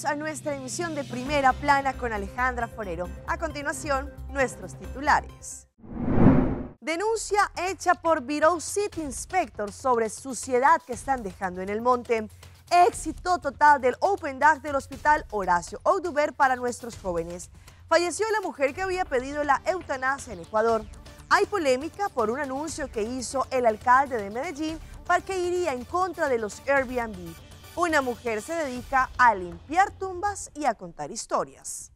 Bienvenidos a nuestra emisión de Primera Plana con Alejandra Forero. A continuación, nuestros titulares. Denuncia hecha por Bureau City Inspector sobre suciedad que están dejando en el monte. Éxito total del Open Day del Hospital Horacio Oduber para nuestros jóvenes. Falleció la mujer que había pedido la eutanasia en Ecuador. Hay polémica por un anuncio que hizo el alcalde de Medellín para que iría en contra de los Airbnb. Una mujer se dedica a limpiar tumbas y a contar historias.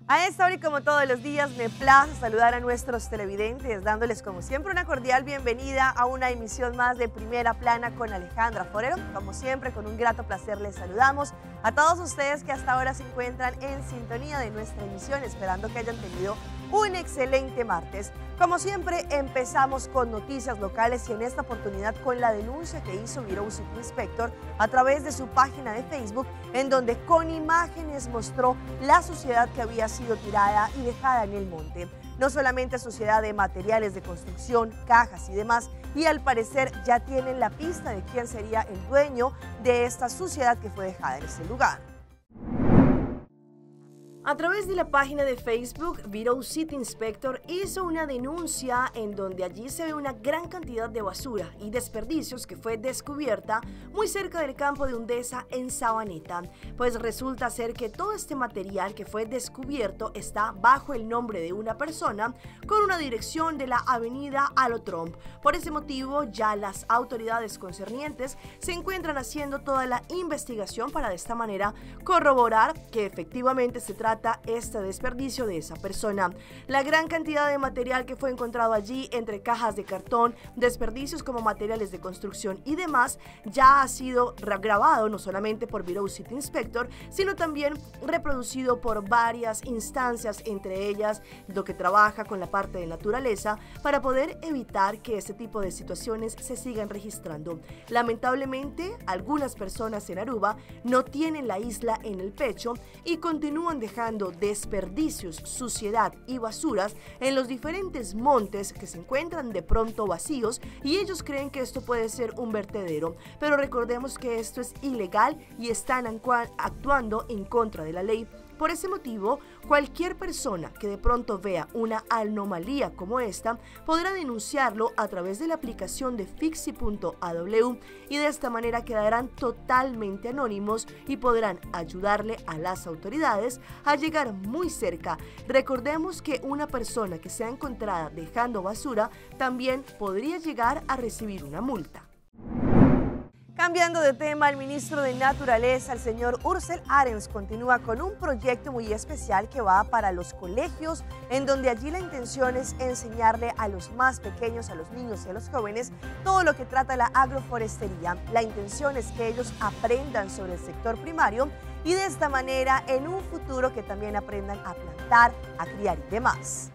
A esta hora y como todos los días me place saludar a nuestros televidentes, dándoles como siempre una cordial bienvenida a una emisión más de Primera Plana con Alejandra Forero. Como siempre, con un grato placer les saludamos a todos ustedes que hasta ahora se encuentran en sintonía de nuestra emisión, esperando que hayan tenido un excelente martes. Como siempre, empezamos con noticias locales y en esta oportunidad con la denuncia que hizo Bureau City Inspector a través de su página de Facebook, en donde con imágenes mostró la suciedad que había sido tirada y dejada en el monte. No solamente suciedad de materiales de construcción, cajas y demás, y al parecer ya tienen la pista de quién sería el dueño de esta suciedad que fue dejada en ese lugar. A través de la página de Facebook, Bureau City Inspector hizo una denuncia en donde allí se ve una gran cantidad de basura y desperdicios que fue descubierta muy cerca del campo de Undesa en Sabaneta. Pues resulta ser que todo este material que fue descubierto está bajo el nombre de una persona con una dirección de la avenida Alo Trump. Por ese motivo, ya las autoridades concernientes se encuentran haciendo toda la investigación para de esta manera corroborar que efectivamente se trata este desperdicio de esa persona. La gran cantidad de material que fue encontrado allí, entre cajas de cartón, desperdicios como materiales de construcción y demás, ya ha sido grabado no solamente por Bureau City Inspector, sino también reproducido por varias instancias, entre ellas lo que trabaja con la parte de naturaleza, para poder evitar que este tipo de situaciones se sigan registrando. Lamentablemente, algunas personas en Aruba no tienen la isla en el pecho y continúan dejando desperdicios, suciedad y basuras en los diferentes montes que se encuentran de pronto vacíos, y ellos creen que esto puede ser un vertedero, pero recordemos que esto es ilegal y están actuando en contra de la ley. Por ese motivo, cualquier persona que de pronto vea una anomalía como esta podrá denunciarlo a través de la aplicación de fixi.aw y de esta manera quedarán totalmente anónimos y podrán ayudarle a las autoridades a llegar muy cerca. Recordemos que una persona que sea encontrada dejando basura también podría llegar a recibir una multa. Cambiando de tema, el ministro de Naturaleza, el señor Ursel Arens, continúa con un proyecto muy especial que va para los colegios, en donde allí la intención es enseñarle a los más pequeños, a los niños y a los jóvenes, todo lo que trata la agroforestería. La intención es que ellos aprendan sobre el sector primario y de esta manera, en un futuro, que también aprendan a plantar, a criar y demás.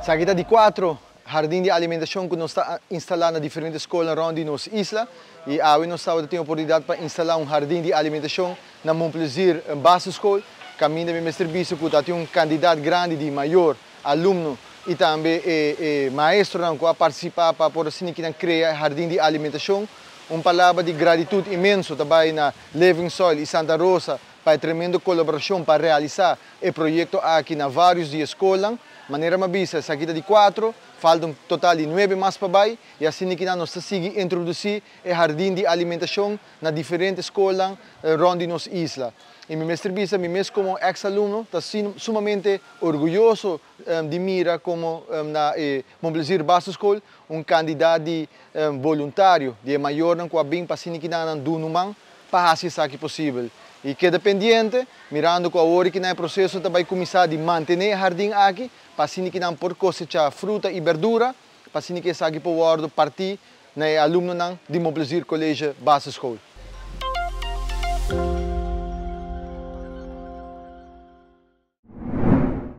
Saquita de 4. Jardín de alimentación que nos está instalando en diferentes escolas rond de nos isla, y hoy nos está teniendo oportunidad para instalar un jardín de alimentación en Mon Plaisir Basisschool. Camino de mi servicio que tiene un candidato grande de mayor alumno y también maestro que va a participar para poder así que crear jardín de alimentación. Una palabra de gratitud inmenso también a Living Soil y Santa Rosa para tremenda colaboración para realizar el proyecto aquí en varios de escuelas. Manera más vista, esa quita de 4, falta un total de 9 más para baixo, e assim que nós sigue introduzir o jardim de alimentação na diferentes escolas rond nossa isla. E meu serviço, mi mesmo como ex-aluno, está sumamente orgulhoso de mira como na Mon Plaisir Basisschool, um candidato de, voluntário, de maior não com a bem para assim que não do numan para fazer isso aqui possível. E queda pendiente, mirando que agora que no processo também começar a manter o jardim aqui, para assim que não por cosechar fruta e verdura, para assim que isso aqui pode partir na aluno não de Mon Plaisir College Basisschool.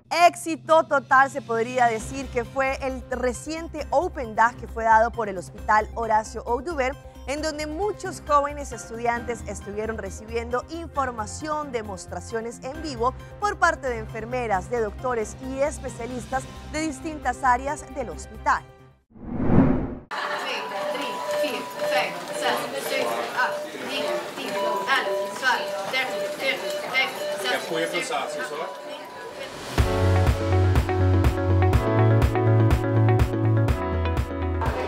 Éxito total se podría decir que fue el reciente Open Day que fue dado por el Hospital Horacio Oduber, en donde muchos jóvenes estudiantes estuvieron recibiendo información, demostraciones en vivo por parte de enfermeras, de doctores y especialistas de distintas áreas del hospital. 2, 3, 4, 5, 6, 7, 8, 9, E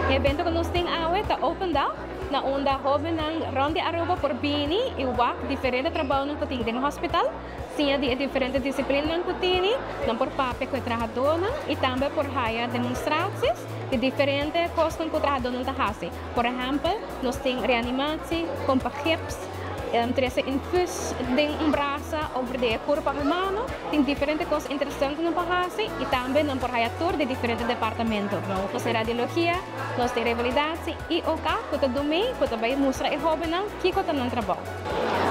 evento ku nos tin awe ta Open Dag, na unda hóbennan rònt di Aruba por bini i wak diferente trabounan ku tin den hospital, siña di e diferente disiplinanan ku tini, nan por papia ku e trahadónan i tambe por haya demonstraties di diferente kosnan ku trahadónan ta hasi. Por ehèmpel, nos tin reanimatie, kompa gips, trese infus den un brasa over di e kurpa humano. Tin diferente kos interesante nan por hasi i tambe nan por haya tur di diferente departamento. Nos tin radiologia, nos tin revalidatie i OK ku ta dumei ku ta bai mustra e hóbennan kiko ta nan trabou.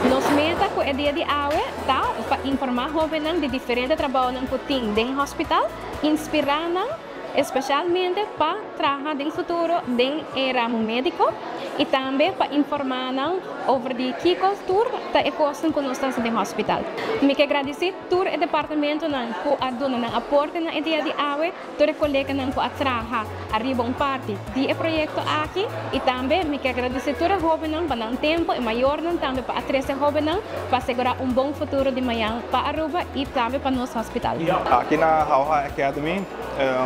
Nos meta ku e dia di awe ta pa informá hóbennan di diferente trabounan ku tin den hospital, inspirá nan, especialmente pa traha den futuro den e ramo medico y tambe pa informa nan over di kico tur ta e cosnan cu nos ta haci den hospital. Mi ke gradici tur e departamentonan cu a duna nan aporte na e dia di awe, tur e coleganan cu a traha ariba un parti di e proyecto aki y tambe mi ke gradici tur e hobennan pa nan tempo, e mayornan tambe pa a trece hobennan pa asegura un bon futuro di mañan pa Aruba y tambe pa nos hospital. Aki na Hauha Academy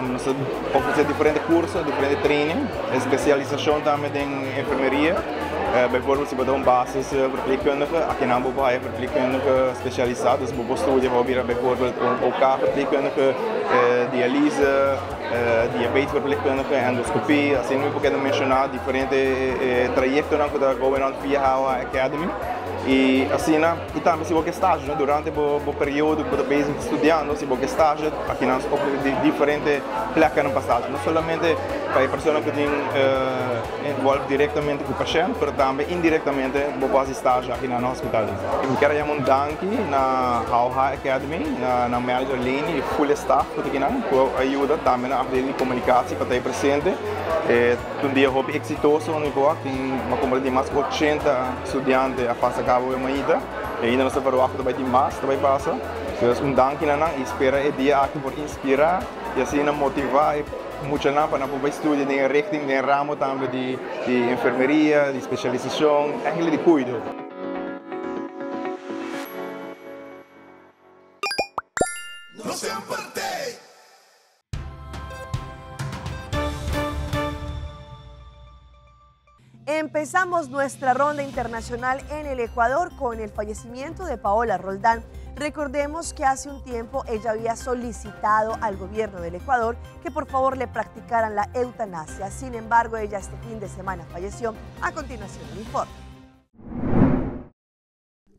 nos ta ofrece diferente curso, diferente training, especialisacion tambe den enfermeria. Bijvoorbeeld si bo ta un basis verpleegkundige, akinan bo por haya verpleegkundige specialisa, dus bo por studia pa bo bira bijvoorbeeld un OK verpleegkundige, dialyse, diabetes verpleegkundige, endoscopie, asina mi por keda menciona diferente trayectonan cu ta going on via Hauha Academy. Y asina, y tambe si bo ke stage, no, durante bo bo periodo ku bo ta bezig studiando, si bo ke stage, aki nan ofrece diferente pleknan pa stage. No solamente pa e persona ku tin involve directamente ku pashent, pero tambe indirectamente bo por hasi stage aki na hospital. Mi kier a yama un danki na Hauha Academy, na nan manager Leni y full staff ku ta akinan, ku a yuda tambe na afdeling di komunikatie pa ta ei presente. E ta un dia hopi eksitoso, mi por wak tin, mi a kumpra di mas ku 80 Studiante a pasa cabo e maita y ainda nos ta verwacht cu ta bay tin mas ta bay pasa. Dus un danki na nan y spera e dia aki por inspira y asina motiva e muchanan pa nan por bay studia den e richting, den e ramo tambe di enfermeria, di specialisacion, eigenlijk di cuido. Empezamos nuestra ronda internacional en el Ecuador con el fallecimiento de Paola Roldán. Recordemos que hace un tiempo ella había solicitado al gobierno del Ecuador que por favor le practicaran la eutanasia. Sin embargo, ella este fin de semana falleció. A continuación, el informe.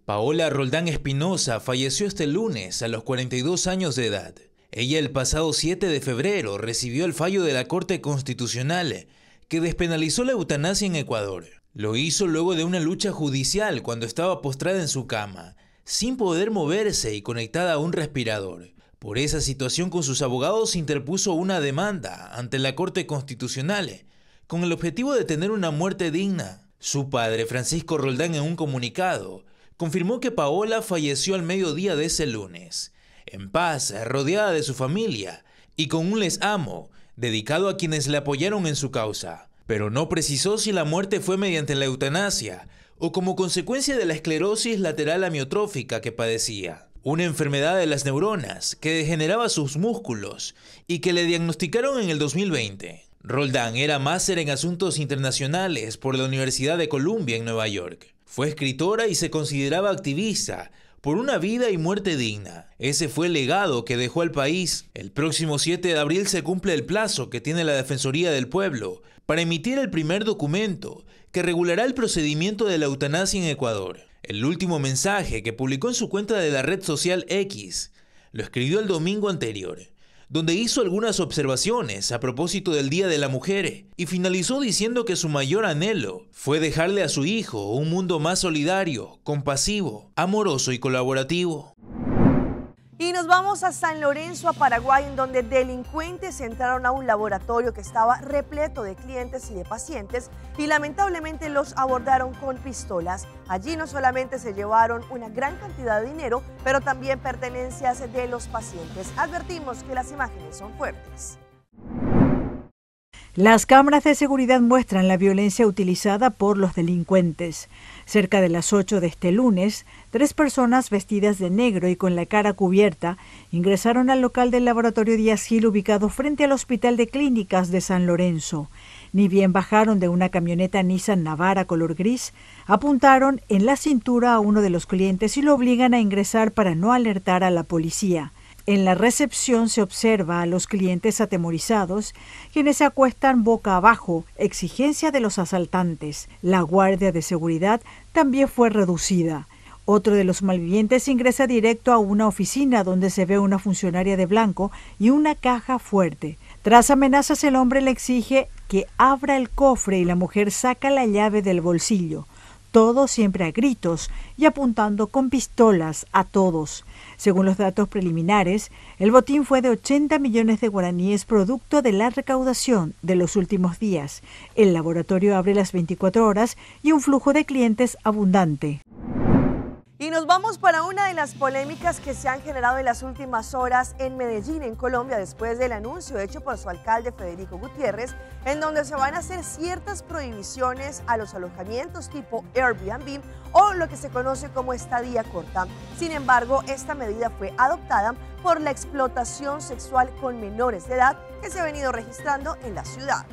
Paola Roldán Espinosa falleció este lunes a los 42 años de edad. Ella el pasado 7 de febrero recibió el fallo de la Corte Constitucional que despenalizó la eutanasia en Ecuador. Lo hizo luego de una lucha judicial cuando estaba postrada en su cama, sin poder moverse y conectada a un respirador. Por esa situación con sus abogados interpuso una demanda ante la Corte Constitucional con el objetivo de tener una muerte digna. Su padre, Francisco Roldán, en un comunicado, confirmó que Paola falleció al mediodía de ese lunes, en paz, rodeada de su familia y con un les amo dedicado a quienes le apoyaron en su causa. Pero no precisó si la muerte fue mediante la eutanasia o como consecuencia de la esclerosis lateral amiotrófica que padecía, una enfermedad de las neuronas que degeneraba sus músculos y que le diagnosticaron en el 2020. Roldán era máster en Asuntos Internacionales por la Universidad de Columbia en Nueva York. Fue escritora y se consideraba activista por una vida y muerte digna. Ese fue el legado que dejó al país. El próximo 7 de abril se cumple el plazo que tiene la Defensoría del Pueblo para emitir el primer documento que regulará el procedimiento de la eutanasia en Ecuador. El último mensaje que publicó en su cuenta de la red social X lo escribió el domingo anterior, donde hizo algunas observaciones a propósito del Día de la Mujer y finalizó diciendo que su mayor anhelo fue dejarle a su hijo un mundo más solidario, compasivo, amoroso y colaborativo. Y nos vamos a San Lorenzo, a Paraguay, en donde delincuentes entraron a un laboratorio que estaba repleto de clientes y de pacientes y lamentablemente los abordaron con pistolas. Allí no solamente se llevaron una gran cantidad de dinero, pero también pertenencias de los pacientes. Advertimos que las imágenes son fuertes. Las cámaras de seguridad muestran la violencia utilizada por los delincuentes. Cerca de las 8 de este lunes, tres personas vestidas de negro y con la cara cubierta ingresaron al local del laboratorio Díaz Gil ubicado frente al Hospital de Clínicas de San Lorenzo. Ni bien bajaron de una camioneta Nissan Navara color gris, apuntaron en la cintura a uno de los clientes y lo obligan a ingresar para no alertar a la policía. En la recepción se observa a los clientes atemorizados, quienes se acuestan boca abajo, exigencia de los asaltantes. La guardia de seguridad también fue reducida. Otro de los malvivientes ingresa directo a una oficina donde se ve una funcionaria de blanco y una caja fuerte. Tras amenazas, el hombre le exige que abra el cofre y la mujer saca la llave del bolsillo. Todo siempre a gritos y apuntando con pistolas a todos. Según los datos preliminares, el botín fue de 80 millones de guaraníes producto de la recaudación de los últimos días. El laboratorio abre las 24 horas y un flujo de clientes abundante. Y nos vamos para una de las polémicas que se han generado en las últimas horas en Medellín, en Colombia, después del anuncio hecho por su alcalde Federico Gutiérrez, en donde se van a hacer ciertas prohibiciones a los alojamientos tipo Airbnb o lo que se conoce como estadía corta. Sin embargo, esta medida fue adoptada por la explotación sexual con menores de edad que se ha venido registrando en la ciudad.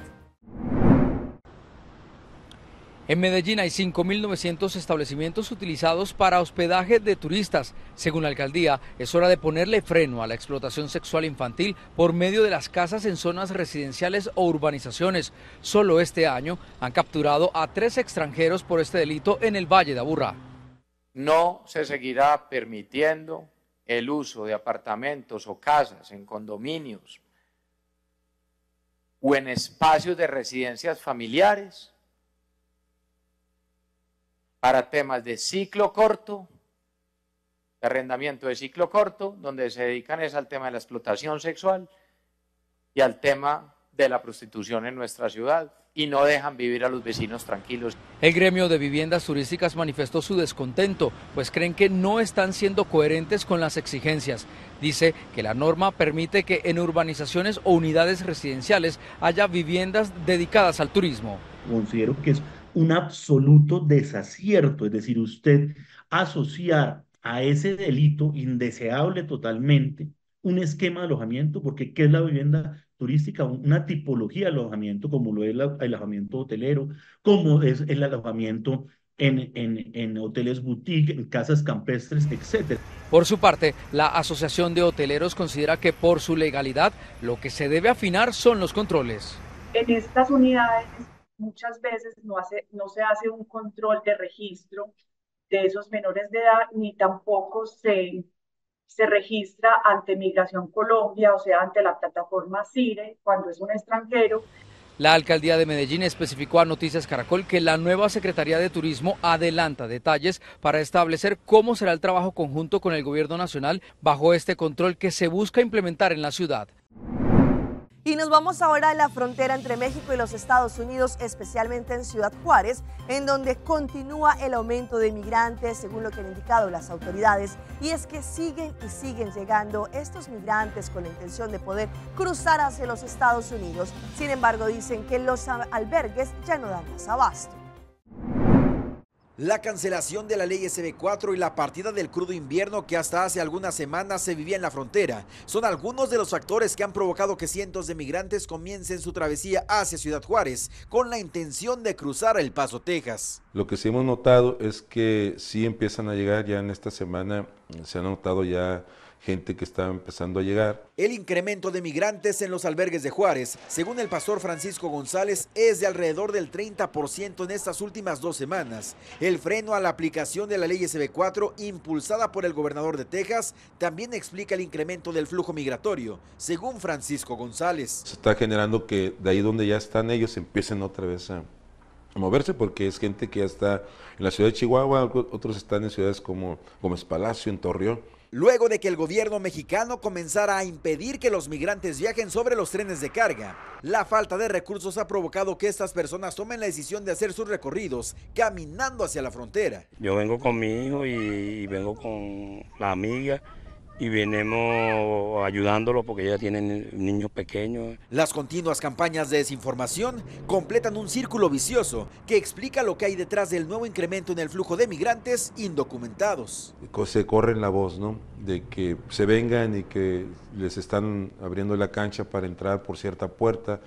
En Medellín hay 5.900 establecimientos utilizados para hospedaje de turistas. Según la alcaldía, es hora de ponerle freno a la explotación sexual infantil por medio de las casas en zonas residenciales o urbanizaciones. Solo este año han capturado a 3 extranjeros por este delito en el Valle de Aburrá. No se seguirá permitiendo el uso de apartamentos o casas en condominios o en espacios de residencias familiares para temas de ciclo corto, de arrendamiento de ciclo corto, donde se dedican es al tema de la explotación sexual y al tema de la prostitución en nuestra ciudad, y no dejan vivir a los vecinos tranquilos. El gremio de viviendas turísticas manifestó su descontento, pues creen que no están siendo coherentes con las exigencias. Dice que la norma permite que en urbanizaciones o unidades residenciales haya viviendas dedicadas al turismo. Considero que es un absoluto desacierto, es decir, usted asociar a ese delito indeseable totalmente un esquema de alojamiento, porque ¿qué es la vivienda turística? Una tipología de alojamiento, como lo es el alojamiento hotelero, como es el alojamiento en hoteles boutique, en casas campestres, etcétera. Por su parte, la Asociación de Hoteleros considera que por su legalidad lo que se debe afinar son los controles. En estas unidades muchas veces no se hace un control de registro de esos menores de edad, ni tampoco se registra ante Migración Colombia, o sea, ante la plataforma SIRE, cuando es un extranjero. La alcaldía de Medellín especificó a Noticias Caracol que la nueva Secretaría de Turismo adelanta detalles para establecer cómo será el trabajo conjunto con el gobierno nacional bajo este control que se busca implementar en la ciudad. Y nos vamos ahora a la frontera entre México y los Estados Unidos, especialmente en Ciudad Juárez, en donde continúa el aumento de migrantes, según lo que han indicado las autoridades. Y es que siguen y siguen llegando estos migrantes con la intención de poder cruzar hacia los Estados Unidos. Sin embargo, dicen que los albergues ya no dan más abasto. La cancelación de la ley SB4 y la partida del crudo invierno que hasta hace algunas semanas se vivía en la frontera son algunos de los factores que han provocado que cientos de migrantes comiencen su travesía hacia Ciudad Juárez con la intención de cruzar El Paso, Texas. Lo que sí hemos notado es que sí empiezan a llegar ya en esta semana, se ha notado ya gente que está empezando a llegar. El incremento de migrantes en los albergues de Juárez, según el pastor Francisco González, es de alrededor del 30% en estas últimas 2 semanas. El freno a la aplicación de la ley SB4, impulsada por el gobernador de Texas, también explica el incremento del flujo migratorio, según Francisco González. Se está generando que de ahí donde ya están ellos empiecen otra vez a moverse, porque es gente que ya está en la ciudad de Chihuahua, otros están en ciudades como Gómez Palacio, en Torreón. Luego de que el gobierno mexicano comenzara a impedir que los migrantes viajen sobre los trenes de carga, la falta de recursos ha provocado que estas personas tomen la decisión de hacer sus recorridos caminando hacia la frontera. Yo vengo con mi hijo y vengo con la amiga Y venimos ayudándolo porque ya tienen niños pequeños. Las continuas campañas de desinformación completan un círculo vicioso que explica lo que hay detrás del nuevo incremento en el flujo de migrantes indocumentados. Se corren la voz, ¿no? De que se vengan y que les están abriendo la cancha para entrar por cierta puerta.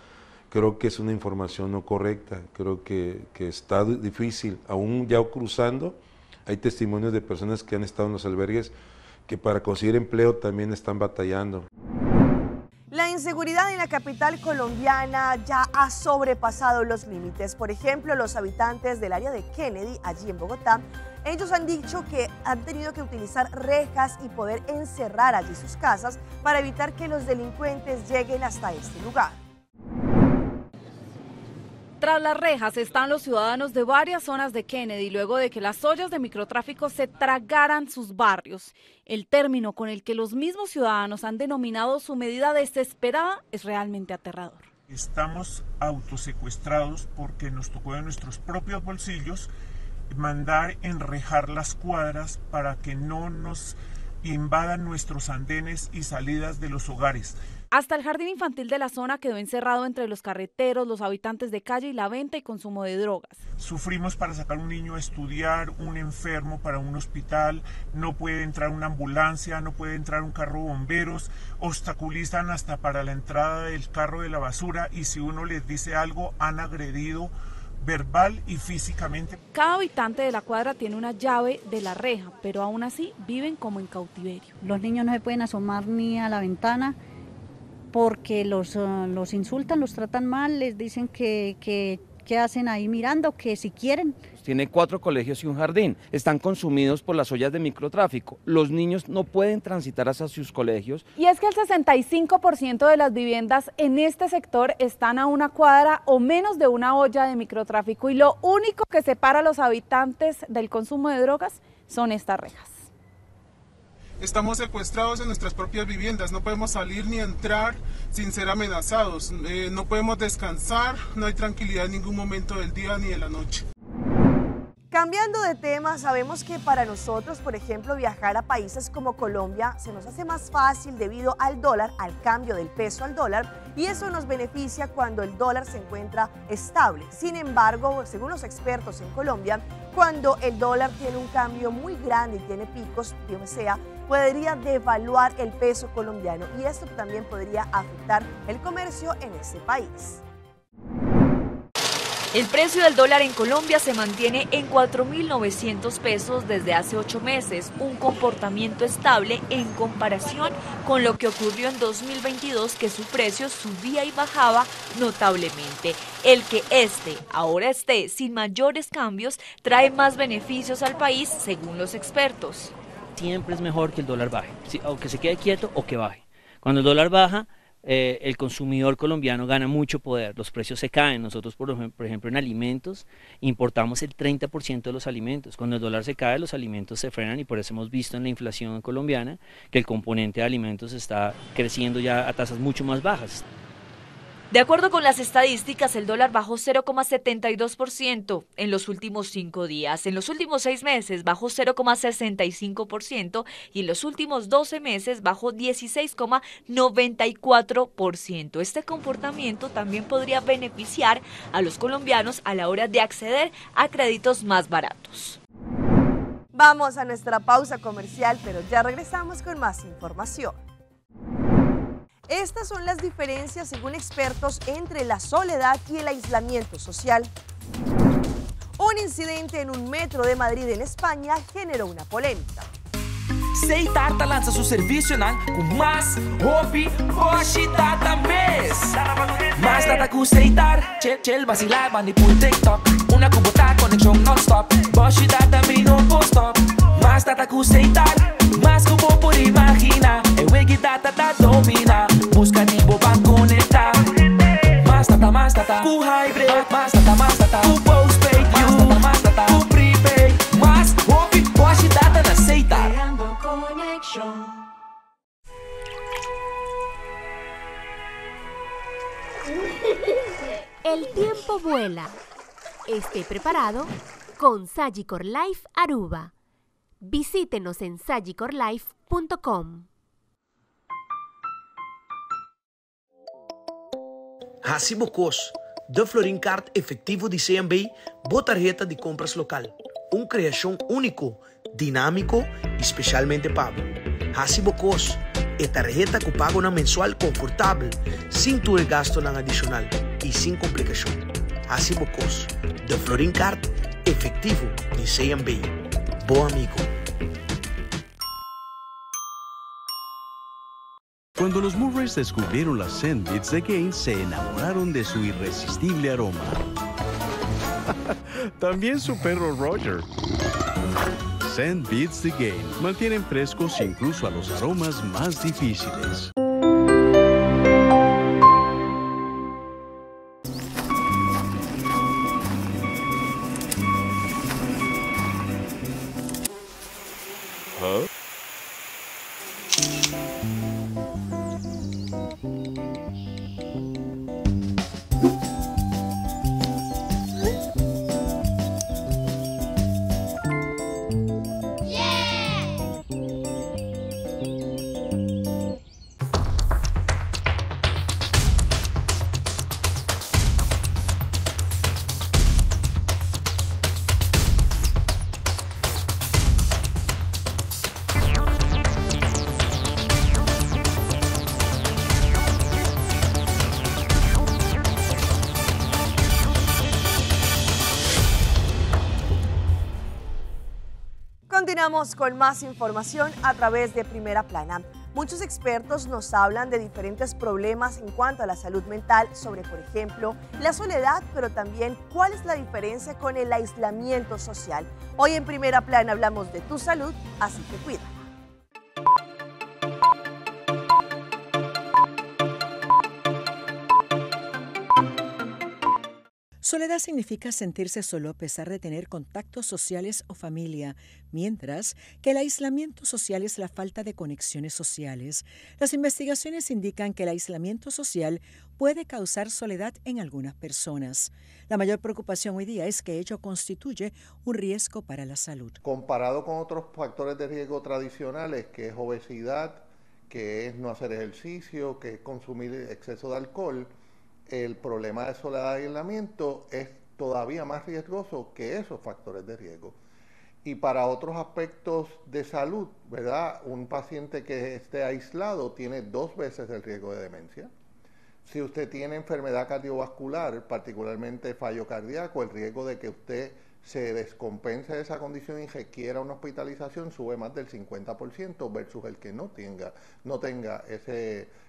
Creo que es una información no correcta, creo que está difícil, aún ya cruzando, hay testimonios de personas que han estado en los albergues que para conseguir empleo también están batallando. La inseguridad en la capital colombiana ya ha sobrepasado los límites. Por ejemplo, los habitantes del área de Kennedy, allí en Bogotá, ellos han dicho que han tenido que utilizar rejas y poder encerrar allí sus casas para evitar que los delincuentes lleguen hasta este lugar. Tras las rejas están los ciudadanos de varias zonas de Kennedy luego de que las ollas de microtráfico se tragaran sus barrios. El término con el que los mismos ciudadanos han denominado su medida desesperada es realmente aterrador. Estamos autosecuestrados porque nos tocó de nuestros propios bolsillos mandar enrejar las cuadras para que no nos invadan nuestros andenes y salidas de los hogares. Hasta el jardín infantil de la zona quedó encerrado entre los carreteros, los habitantes de calle y la venta y consumo de drogas. Sufrimos para sacar un niño a estudiar, un enfermo para un hospital, no puede entrar una ambulancia, no puede entrar un carro de bomberos, obstaculizan hasta para la entrada del carro de la basura y si uno les dice algo han agredido verbal y físicamente. Cada habitante de la cuadra tiene una llave de la reja, pero aún así viven como en cautiverio. Los niños no se pueden asomar ni a la ventana porque los insultan, los tratan mal, les dicen que hacen ahí mirando, que si quieren. Tiene 4 colegios y un jardín, están consumidos por las ollas de microtráfico, los niños no pueden transitar hacia sus colegios. Y es que el 65% de las viviendas en este sector están a una cuadra o menos de una olla de microtráfico y lo único que separa a los habitantes del consumo de drogas son estas rejas. Estamos secuestrados en nuestras propias viviendas, no podemos salir ni entrar sin ser amenazados, no podemos descansar, no hay tranquilidad en ningún momento del día ni de la noche. Cambiando de tema, sabemos que para nosotros, por ejemplo, viajar a países como Colombia se nos hace más fácil debido al dólar, al cambio del peso al dólar, y eso nos beneficia cuando el dólar se encuentra estable. Sin embargo, según los expertos en Colombia, cuando el dólar tiene un cambio muy grande y tiene picos, bien sea, podría devaluar el peso colombiano y esto también podría afectar el comercio en ese país. El precio del dólar en Colombia se mantiene en 4.900 pesos desde hace 8 meses, un comportamiento estable en comparación con lo que ocurrió en 2022, que su precio subía y bajaba notablemente. El que este ahora esté sin mayores cambios trae más beneficios al país, según los expertos. Siempre es mejor que el dólar baje, ¿sí? O que se quede quieto o que baje. Cuando el dólar baja, el consumidor colombiano gana mucho poder, los precios se caen. Nosotros, por ejemplo, en alimentos importamos el 30% de los alimentos. Cuando el dólar se cae, los alimentos se frenan y por eso hemos visto en la inflación colombiana que el componente de alimentos está creciendo ya a tasas mucho más bajas. De acuerdo con las estadísticas, el dólar bajó 0,72% en los últimos 5 días. En los últimos 6 meses bajó 0,65% y en los últimos 12 meses bajó 16,94%. Este comportamiento también podría beneficiar a los colombianos a la hora de acceder a créditos más baratos. Vamos a nuestra pausa comercial, pero ya regresamos con más información. Estas son las diferencias, según expertos, entre la soledad y el aislamiento social. Un incidente en un metro de Madrid, en España, generó una polémica. Setar ta lansa su servicionan ku mas hopi boshi data mes. Mas data ku Setar, chill chill vacilar mani pul TikTok. Una ku bo ta conexion non-stop. Boshi data mi no por stop. Mas data ku Setar, mas ku bo por imagina. E wegi data ta domina. Busca di bo ban conecta. Mas data ku hybrid. Mas data ku postpaid. Mas data ku prepaid. Mas hopi boshi data na Setar. El tiempo vuela. Esté preparado con Sagicor Life Aruba. Visítenos en sagicorlife punto com. Hasi bo kos, De Florin Card Efectivo di CMB, bo tarheta di kompras lokal. Un kreashon úniko, dinámiko i spesialmente pa bo. Hasi bo kos, e tarheta ku pagonan mensual konfortabel, sin tur e gastunan adishonal i sin komplikashon. Hasi bo kos, De Florin Card Efectivo di CMB, bo amigo. Cuando los Murrays descubrieron las Sandwich de Gaines, se enamoraron de su irresistible aroma. También su perro Roger. Sand Beats the Game mantienen frescos incluso a los aromas más difíciles. Continuamos con más información a través de Primera Plana. Muchos expertos nos hablan de diferentes problemas en cuanto a la salud mental, sobre, por ejemplo, la soledad, pero también cuál es la diferencia con el aislamiento social. Hoy en Primera Plana hablamos de tu salud, así que cuida. Soledad significa sentirse solo a pesar de tener contactos sociales o familia, mientras que el aislamiento social es la falta de conexiones sociales. Las investigaciones indican que el aislamiento social puede causar soledad en algunas personas. La mayor preocupación hoy día es que ello constituye un riesgo para la salud. Comparado con otros factores de riesgo tradicionales, que es obesidad, que es no hacer ejercicio, que es consumir exceso de alcohol, el problema de soledad y aislamiento es todavía más riesgoso que esos factores de riesgo. Y para otros aspectos de salud, ¿verdad? Un paciente que esté aislado tiene 2 veces el riesgo de demencia. Si usted tiene enfermedad cardiovascular, particularmente fallo cardíaco, el riesgo de que usted se descompense de esa condición y requiera una hospitalización sube más del 50% versus el que no tenga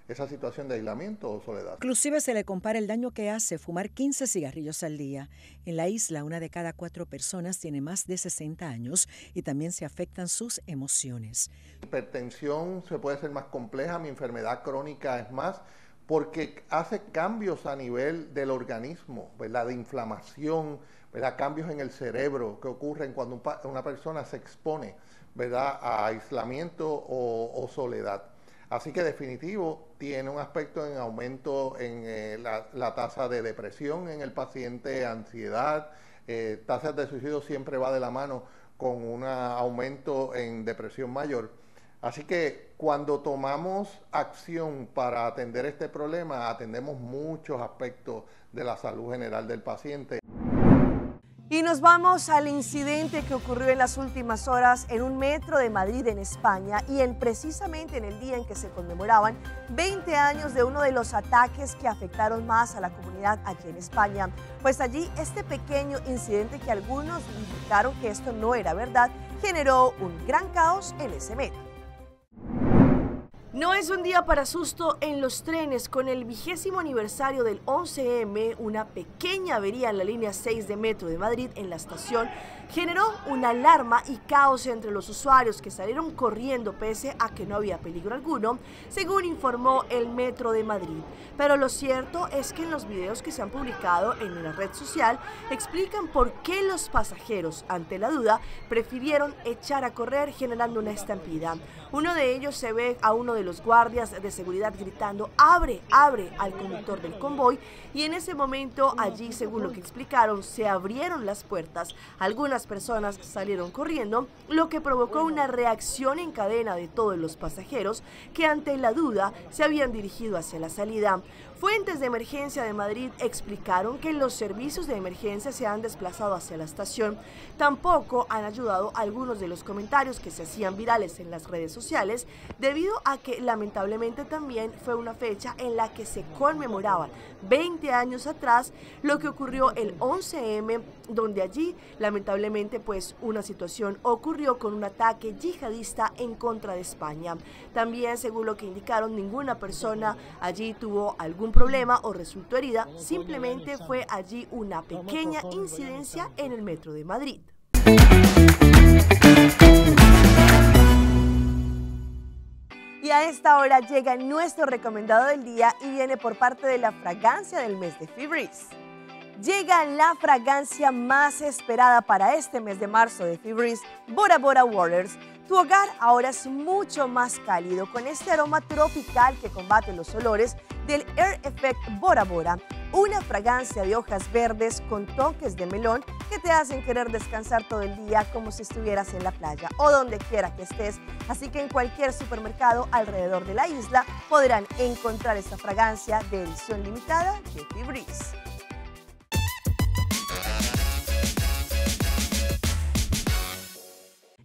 esa situación de aislamiento o soledad. Inclusive se le compara el daño que hace fumar 15 cigarrillos al día. En la isla, 1 de cada 4 personas tiene más de 60 años y también se afectan sus emociones. Hipertensión se puede hacer más compleja, mi enfermedad crónica es más, porque hace cambios a nivel del organismo, ¿verdad? De inflamación, ¿verdad? Cambios en el cerebro que ocurren cuando una persona se expone, ¿verdad? A aislamiento o soledad. Así que definitivo tiene un aspecto en aumento en la tasa de depresión en el paciente, ansiedad, tasas de suicidio siempre va de la mano con un aumento en depresión mayor. Así que cuando tomamos acción para atender este problema, atendemos muchos aspectos de la salud general del paciente. Y nos vamos al incidente que ocurrió en las últimas horas en un metro de Madrid, en España, y precisamente en el día en que se conmemoraban 20 años de uno de los ataques que afectaron más a la comunidad allí en España. Pues allí este pequeño incidente que algunos indicaron que esto no era verdad, generó un gran caos en ese metro. No es un día para susto en los trenes. Con el 20º aniversario del 11M, una pequeña avería en la línea 6 de Metro de Madrid en la estación generó una alarma y caos entre los usuarios que salieron corriendo pese a que no había peligro alguno, según informó el Metro de Madrid. Pero lo cierto es que en los videos que se han publicado en la red social explican por qué los pasajeros, ante la duda, prefirieron echar a correr generando una estampida. Uno de ellos se ve a uno de de los guardias de seguridad gritando abre, abre al conductor del convoy y en ese momento allí, según lo que explicaron, se abrieron las puertas. Algunas personas salieron corriendo, lo que provocó una reacción en cadena de todos los pasajeros que ante la duda se habían dirigido hacia la salida. Fuentes de emergencia de Madrid explicaron que los servicios de emergencia se han desplazado hacia la estación. Tampoco han ayudado algunos de los comentarios que se hacían virales en las redes sociales, debido a que lamentablemente también fue una fecha en la que se conmemoraban 20 años atrás lo que ocurrió el 11M, donde allí lamentablemente pues una situación ocurrió con un ataque yihadista en contra de España. También, según lo que indicaron, ninguna persona allí tuvo algún problema o resultó herida, simplemente fue allí una pequeña incidencia en el metro de Madrid. Y a esta hora llega nuestro recomendado del día y viene por parte de la fragancia del mes de Febreze. Llega la fragancia más esperada para este mes de marzo de Febreze, Bora Bora Waters. Tu hogar ahora es mucho más cálido con este aroma tropical que combate los olores del Air Effect Bora Bora, una fragancia de hojas verdes con toques de melón que te hacen querer descansar todo el día como si estuvieras en la playa o donde quiera que estés. Así que en cualquier supermercado alrededor de la isla podrán encontrar esta fragancia de edición limitada de Febreze.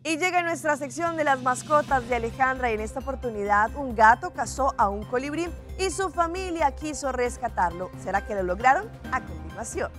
Y llega nuestra sección de las mascotas de Alejandra y en esta oportunidad un gato cazó a un colibrí y su familia quiso rescatarlo. ¿Será que lo lograron? A continuación.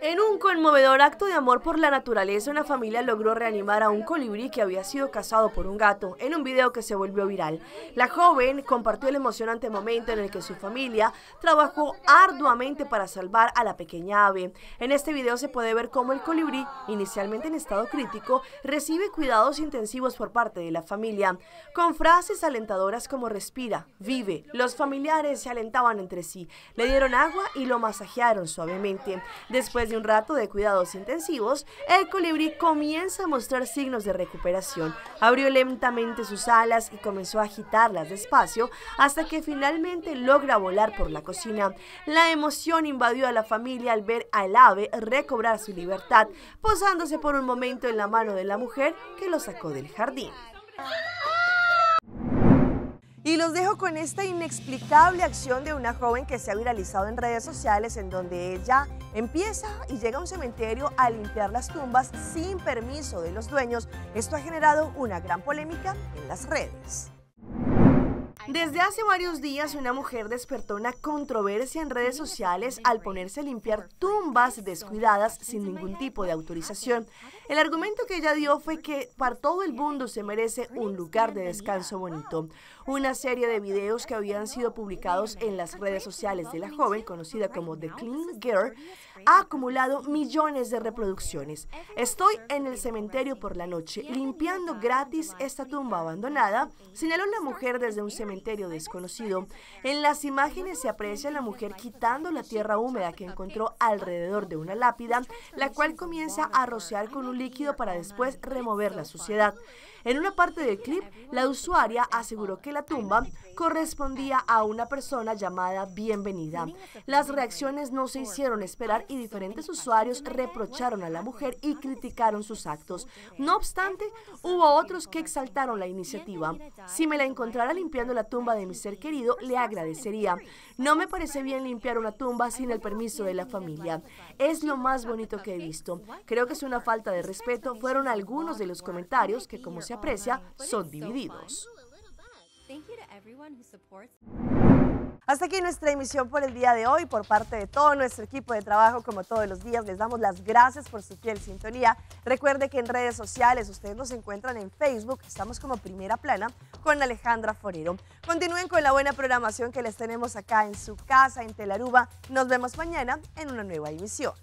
En un conmovedor acto de amor por la naturaleza, una familia logró reanimar a un colibrí que había sido cazado por un gato en un video que se volvió viral. La joven compartió el emocionante momento en el que su familia trabajó arduamente para salvar a la pequeña ave. En este video se puede ver cómo el colibrí, inicialmente en estado crítico, recibe cuidados intensivos por parte de la familia. Con frases alentadoras como respira, vive, los familiares se alentaban entre sí, le dieron agua y lo masajearon suavemente. Después de un rato de cuidados intensivos, el colibrí comienza a mostrar signos de recuperación. Abrió lentamente sus alas y comenzó a agitarlas despacio hasta que finalmente logra volar por la cocina. La emoción invadió a la familia al ver al ave recobrar su libertad, posándose por un momento en la mano de la mujer que lo sacó del jardín. Y los dejo con esta inexplicable acción de una joven que se ha viralizado en redes sociales, en donde ella empieza y llega a un cementerio a limpiar las tumbas sin permiso de los dueños. Esto ha generado una gran polémica en las redes. Desde hace varios días, una mujer despertó una controversia en redes sociales al ponerse a limpiar tumbas descuidadas sin ningún tipo de autorización. El argumento que ella dio fue que para todo el mundo se merece un lugar de descanso bonito. Una serie de videos que habían sido publicados en las redes sociales de la joven, conocida como The Clean Girl, ha acumulado millones de reproducciones. Estoy en el cementerio por la noche, limpiando gratis esta tumba abandonada, señaló la mujer desde un cementerio desconocido. En las imágenes se aprecia a la mujer quitando la tierra húmeda que encontró alrededor de una lápida, la cual comienza a rociar con un líquido para después remover la suciedad. En una parte del clip, la usuaria aseguró que la tumba correspondía a una persona llamada Bienvenida. Las reacciones no se hicieron esperar y diferentes usuarios reprocharon a la mujer y criticaron sus actos. No obstante, hubo otros que exaltaron la iniciativa. Si me la encontrara limpiando la tumba de mi ser querido, le agradecería. No me parece bien limpiar una tumba sin el permiso de la familia. Es lo más bonito que he visto. Creo que es una falta de respeto, fueron algunos de los comentarios que, como se aprecia, son divididos. Hasta aquí nuestra emisión por el día de hoy. Por parte de todo nuestro equipo de trabajo, como todos los días, les damos las gracias por su fiel sintonía. Recuerde que en redes sociales ustedes nos encuentran en Facebook, estamos como Primera Plana con Alejandra Forero. Continúen con la buena programación que les tenemos acá en su casa, en Telaruba. Nos vemos mañana en una nueva emisión.